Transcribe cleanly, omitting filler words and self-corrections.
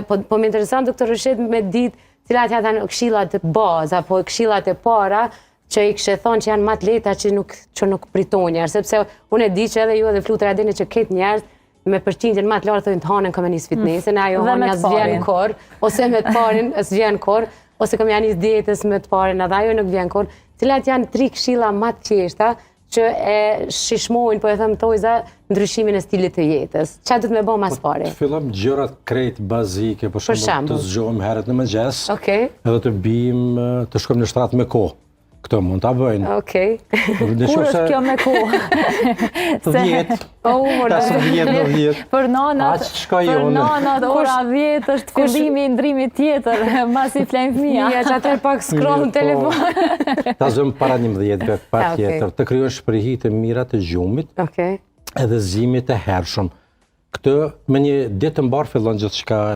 Po, po më intereson doktor Rëshit me ditë cilat janë këshillat bazë apo këshillat e para që i kishe thonë që janë më të lehta që nuk pritojnë njerëz, sepse unë e di që edhe ju edhe Flutra e dini që këtë njerëz me përqindjen më të lartë thonë të hanën kam e nis fitnessin, ajo Dhe me hanja të s'vjen parin. kurr, ose me të parin s'vjen kurr, ose kam ja nis dietës me të parin, edhe ajo nuk vjen kurr. Cilat janë tri këshilla më të thjeshta që e shishmojnë, po e them tojza, ndryshimin e stilit të jetës? Qa do të me bë mas pari? Të fillojmë gjërat krejt bazike, për shembull, shembull. të zgjohem herët në mëngjes, Okej, edhe të bim, të shkojmë në shtrat me kohë. Këtë mund ta bëjnë. okej. Në Kur qoftë është se kjo me kohë? 10, O, mora. 15, 90. Për nanat, Aq shkoj për unë. nanat, ora 10 është fillimi i ndrimit tjetër, masi flejnë fëmija. Ja, që atëherë pak scroll në Po, telefon. Ta zëmë para 11-ve, pa Ah, okej. tjetër, të krijojnë shprehi të mira të gjumit Okej. edhe zgjimit të hershëm. Këtë me një ditë të mbar fillon gjithçka.